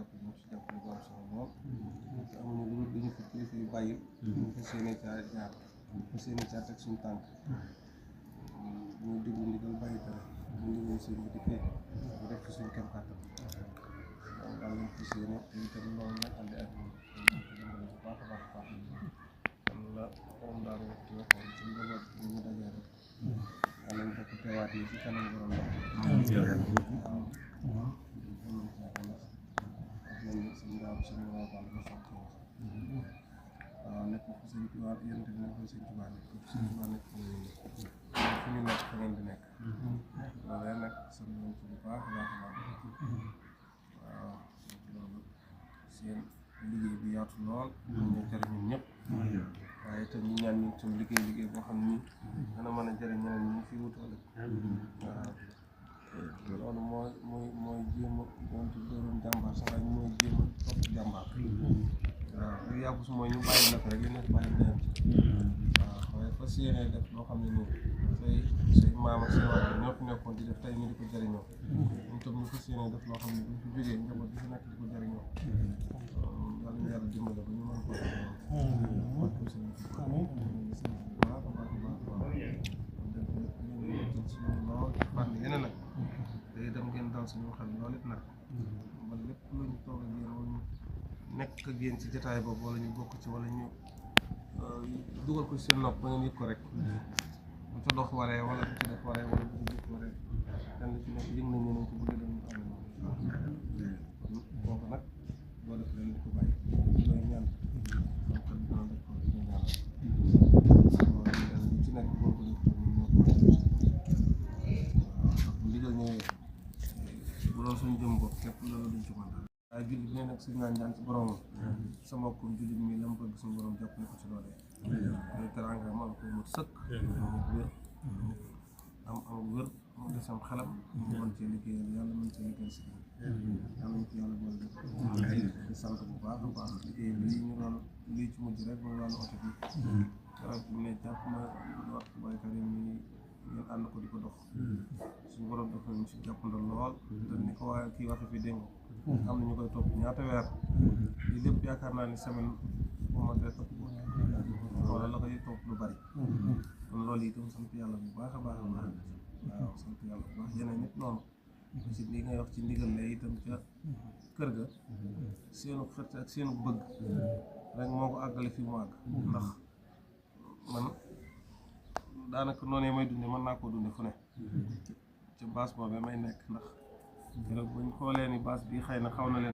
jàpp ñu ci jàppale bu am solo lool te amuñu lu dul dañu fi kilifa yu bàyyi ñu fas yéene caa jaar fas yéene caa teg suñu tànk ñu diglu ndigal bàyyi tere ñu ndigal seen bi dikkee ñu def ci suñu kem kàttan donc daal lañ fas yéene te itam loolu nag àndi ak ñun dimbale bu baax a baax a baax kon la borom daal waxtu waxoon ci njaboot bi ñu dajee rek nañ bokk teewaat yi ci kanam borom la waaw nekk ko sëñ Tuubaa yéen tamit nekk ko sëñ Tuubaa nekk ko sëñ Tuubaa nekk fu ñu nekk fa ngeen di nekk loolee nag sant nañ ci bu baax a baax a baax waaw loolu seen liggéey bi yaatu lool ñu jëriñ ñun ñëpp waaye itam ñu ñaan ñu suñu liggéey boo xam ni dana mën a jëriñ ñeneen ñi fi wutale waaw loolu mooy jéem a donte doon jàmbaar sax waaye mooy jéem a topp jàmbaar waaw lu yàqu su mooy ñu bàyyi la ko rek li nekk bàyyi leen waaw waaye fas yéene def loo xam ne nii say maam ak say waajur ñoo fi nekkoon di def tey ñu di ko jëriñoo ñun tam ñu fas yéene def loo xam ne bu fi jógee njaboot bi fi nekk di ko jëriñoo yàlla ñu yàlla dimbale ba ñu mën ko def fànn yeneen nag day dem ngeen dal suñu xel loolu it nag ba lépp lu ñu toog ak yéen wala ñu nekk ak yéen ci jotaay boobu wala ñu bokk ci wala ñu dugal ko ci seen nopp ba ngeen yëg ko rek bu ca dox waree wala bu ci def waree wala bu ci jëf waree kenn ci nekk yëg nañ ne nañ ko bëggee dañu ko amee noonu kooku nag boo def leen ko bàyyi looy ñaan xam xel dina def ko ñu ñaan ci nekk boo ko def ndigal ñëwee bu loolu suñu jëm bopp képp loolu duñ ci mën waaye jullit bi ne nag suñu naan ñaan ci boromam sa mbokkum jullit mi la mu bëgg suñu borom jàppale ko ci loolee day teraanga am ko mu sëkk wér am wér mu desam xelam mu mën cee liggéeyal yàlla mën cee liggéeyal si yàlla ñu ko yàlla boole def di sant bu baax a baax liggéey bi ñu doon lii ci mujj rek mooy wàllu oto bi keroog bi ne jàpp na wax baykat yi ngeen ànd ko di ko dox suñu borom def nañu si jàppandal lool te ni ko waaye kii waxe fi dégg am na ñu koy topp ñaata weer li lépp yaakaar naa ni semaine bu ma dee topp wala la koy topp lu bari kon loolu itam sant yàlla bu baax a baax a baax waaw sant yàlla bu baax yeneen nit noonu ci li ngay wax ci ndigal la itam ca kër ga seenu xët ak seenu bëgg rek moo ko àggale fi mu àgg ndax man daanaka noonu may dunde mën naa koo dunde fu ne ci baas boobee may nekk ndax keroog buñ xoolee ni baas bi xëy na xaw na leen